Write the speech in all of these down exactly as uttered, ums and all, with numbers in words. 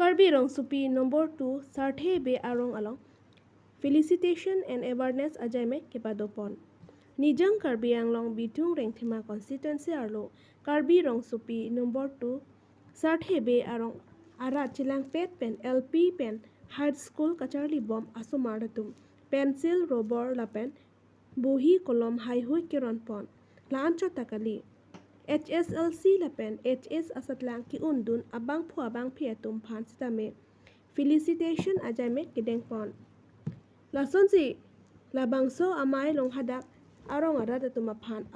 Karbi Rongsopi number two Sarthe Bey arong along felicitation and awareness ajaimek kepadopon. Nijang Karbi Anglong Bithung Rengthima constituency arlo Karbi Rongsopi number two Sarthe Bey arong arat chelangpet pen L P pen high school kacharlibom asomar atum pencil, rubber lapen bohi kolom haihui keronpon. La-anchot ta kali, H S L C lapen H S asatlang ke-undun abangphu abangphi atum aphan sitame felicitation ajaimek kedengpon. Lasonsi labangso amei along hadak arong arat atum aphan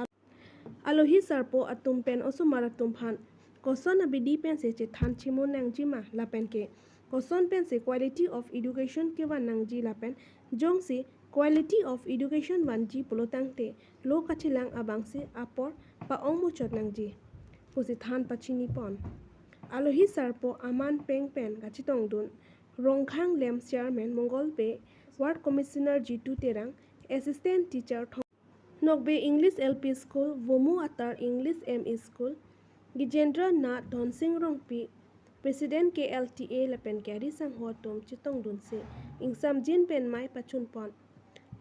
alohi sarpo atum pen osomar atum aphan koson abidi pensi chethan chimun nangjima lapen ke koson pensi quality of education kevan nangji lapen jongsi quality of education vanji pulotangte lo kachelang abangsi apor pa-ong muchot nangji pusi than pachinipon. Alohi sarpo aman peng pen kachetongdun Rongkhang Lem Chairman Mongol Bey, Ward Commissioner Jitu Terang, Assistant Teacher Thong Nokbe English L P School, Vomu Atar English M E School, Gijendra Nath, Dhonsing Rongpi, President K L T A lapen ke ari sangho atum chetongdunsi ingsamjin pen mei pachunpon.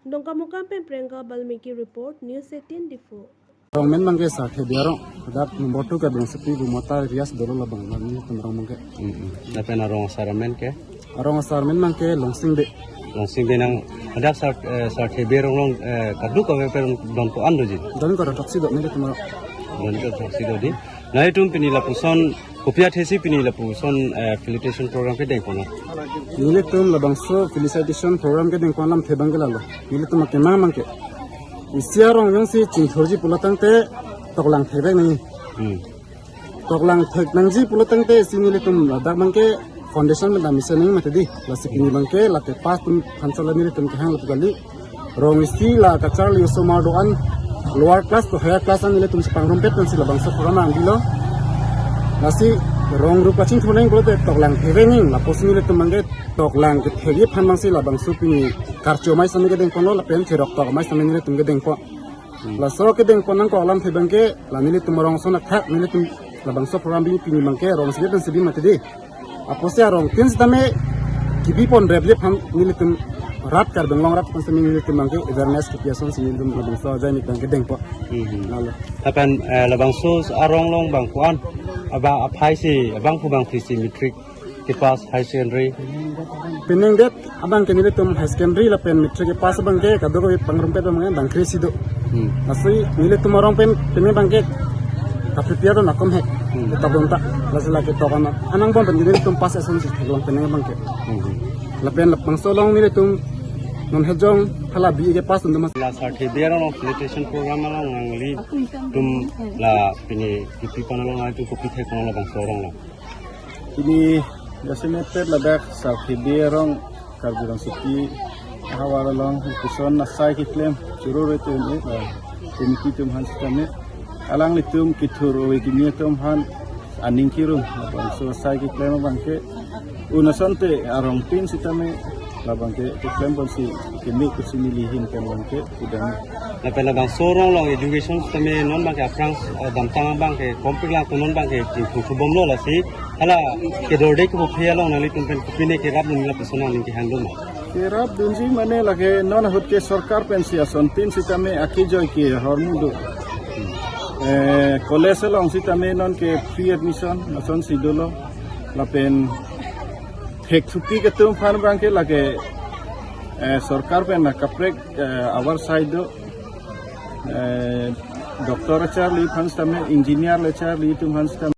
Dongkamukam pen Priyanka Balmiki report, News eighteen Diphu. Arong amen abangke Sarthe Bey arong, dak number two Karbi Rongsopi Vomu Atar area si dolo labang, la nelitum arong abangke. Mm-mm. Lapen arong asar amen ke? Arong asar amen abangke Longsing Bey. Longsing Bey nang hadak Sar, eh, Sarthe Bey arong along, eh, kadokave pen don ko-an doji? Don ko-an throksi do nelitum arong. Don ko-an throksi do dei. Nangtum pini lapuson kopi athesi pini lapuson, eh, felicitation program kedengpon? Nelitum labangso felicitation program kedengpon alamthe abangke lalo. Nelitum akemang abangke isi arong jongsi chingthurji pulotangte toklang thekvek nangji. Hmm. Toklang thek nangji pulotangte isi nelitum ladak abangke foundation pen dam isi nangji mati dei. Lasi pini abangke lake pass atum aphan sala nelitum kehang lapu kali. Rong isi la kacharli osomar do-an, lower class to higher class an nelitum chepangrumpet pensi labangso program nangdilo. Lasi rong rup kachingthur nangji pulote toklang thekvek nangji, lapusi nelitum abangke toklang kethekji aphan abangsi labangso pini karcho amei sitame kedengponlo lapen cheroktok amei sitame nelitum kedengpon. Hmm. Laso kedengpon nangkok alamthe abangke la nelitum arong ason athak nelitum labangso program bi pini abangke rong isi pensi bi mati dei. Apotsi arong tin sitame kebipon repji aphan nelitum rat Karbi Anglong rat aphan sitame nelitum abangke awareness kepi asonsi nelitum labangso ajaimek abangke dengpon. Hmm. Lalo. Lapen, eh, labangso arong along bang ko-an abang aphaisi, abangphu abangphisi matric kepass, higher secondary? Penang det abangke nelitum higher secondary lapen matric kepass abangke kadokave pangrumpet abangke bang kre-isi do. Hmm. Lasi nelitum arong pen penang abangke kaprepare do nakom he. Hmm. Ketok dun ta. Lasi lake tok an anang bom pen nelitum pass asonsi theklong penang abangke. Hmm. Lapen labangso along nelitum non hejong hala B A kepass dun do mas. La Sarthe Bey arong felicitation program along nanglitum la pini kepipon along nanglitum kopi thekpon labangso arong along? Pini jasemet ladak Sarthe Bey arong Karbi Rongsopi ahavar along lapuson asai keklem churur etum, eh, committee atum aphan sitame alanglitum kethur ove kimi atum aphan aning kirum, labangso asai keklem abangke un asonte arong tin sitame labangke keklemponsi keme kusi neli ahin pen abangke kedam. Lapen labangso arong along education sitame non abangke aphrang, eh, damtang abangke kompik lang ko non abangke chingthur thubomlo lasi hala kedorde kepu aphi along nanglitum pen kopine kerapdun lapuson aning kehang doma? Kerapdunji mane lake non ahut ke sorkar pensi ason tin sitame akejoi ke ahormu do. Eh, college along sitame non ke free admission asonsi dolo. Lapen thek thupi ketum aphan abangke lake, eh, sorkar pen na kaprek, eh, ahavar side do, eh, doctor kacharli aphan sitame, engineer kacharli atum aphan sitame.